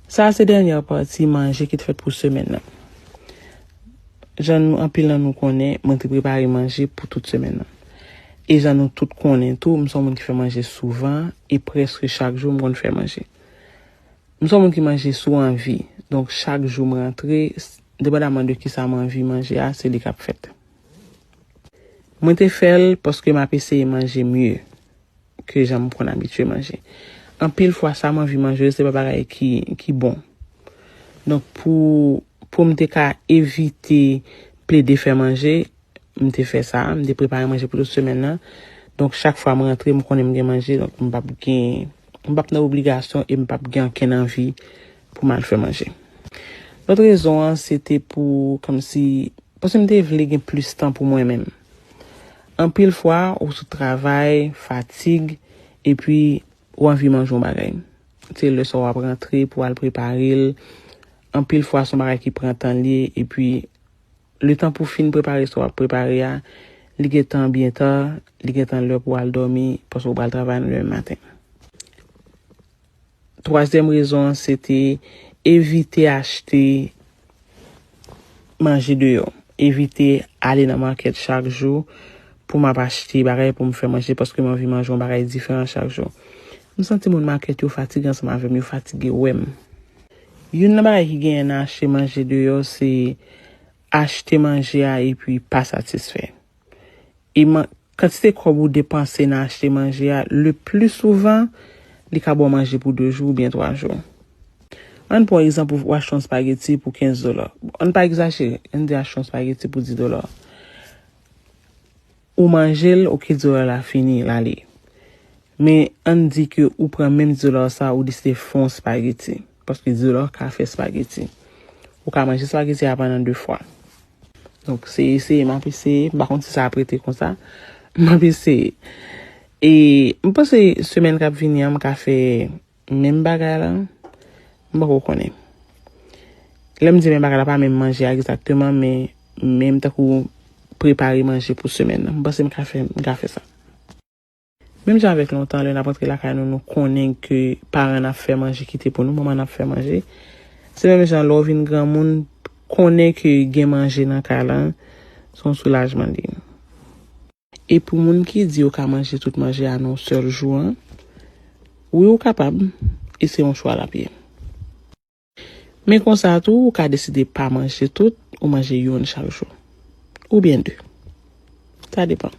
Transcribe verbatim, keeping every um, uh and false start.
Sa a se dènyè pati manje ki te fèt pou semèn nan. Jan nou, anpil nan nou konnen, mwen te prepare manje pou tout semèn nan. E jan nou tout konnen tou, m se yon moun ki fè manje souvan e prèske chak jou m konn fè manje. M se yon moun ki manje sou anvi. Donk, chak jou m rantre, s-, depandaman de kisa m anvi manje a, se li k ap fèt. Mwen te fè l paske m ap eseye manje mye ke jan m konn abitye manje. Anpil fwa, sa m anvi manje yo, se pa bagay ki, ki bon. Donk, pou, pou m te ka evite plede fè manje, m te fè sa, m te prepare manje pou tout semèn nan. Donk, chak fwa m rantre, m konnen m gen manje, donk m p ap gen, m p ap nan obligasyon e m p ap gen ankenn anvi pou m al fè manje. Lòt rezon an, se te pou, kòmsi, paske m te vle gen plis tan pou mwen menm. Anpil fwa, ou sou travay, fatig, epi ou anvi manje yon bagay. Se lè sa w ap rantre pou w al prepare l. Anpil fwa, se yon bagay ki pran tan l ye, epi letan pou w fin prepare sa w ap prepare a, li gentan byen ta, li gentan lè pou w al dòmi, paske w pral travay nan demen maten. Twazyèm rezon an, se te evite achte manje deyò. Evite ale nan makèt chak jou pou m ap achte bagay pou m fè manje, paske m anvi manje yon bagay diferan chak jou. M santi moun makèt yo fatige ansanm avè m, yo fatige wè m. Youn nan bagay ki genyen nan achte manje deyò, se achte manje a epi pa satisfè. E man-, kantite kòb ou depanse nan achte manje a, le pli souvan, li ka ba w manje pou de jou oubyen twa jou. Ann pran egzanp, ou achte yon spageti pou kenz dola. Ann pa egzajere, ann di achte yon spageti pou dis dola. Ou manje l, oke, dis dola la fini, l ale. Men ann di ke ou pran menm dis dola sa, ou deside fè yon spageti. Paske dis dola ka fè spageti. Ou ka manje spageti a pandan de fwa. Donk, se eseye, m ap eseye. M pa konn si sa ap rete konsa. M ap eseye. E m panse semèn k ap vini an, m ka fè menm bagay la. M poko konnen. Lè m di menm bagay la, pa menm manje a egzakteman, men menm tankou prepare manje pou semèn nan. M panse m ka fè, m ka fè sa. Menm jan avèk lontan, lè n ap antre lakay nou, nou konnen ke paran n ap fè manje kite pou nou, manman n ap fè manje. Se menm jan lè w vin granmoun, konnen ke gen manje nan kay la, se yon soulajman li ye. E pou moun ki di yo ka manje tout manje a nan yon sèl jou an, wi, ou kapab, e se yon chwa l ap ye. Men konsa tou, ou ka deside pa manje tout, ou manje youn chak jou. Oubyen de. Sa depann.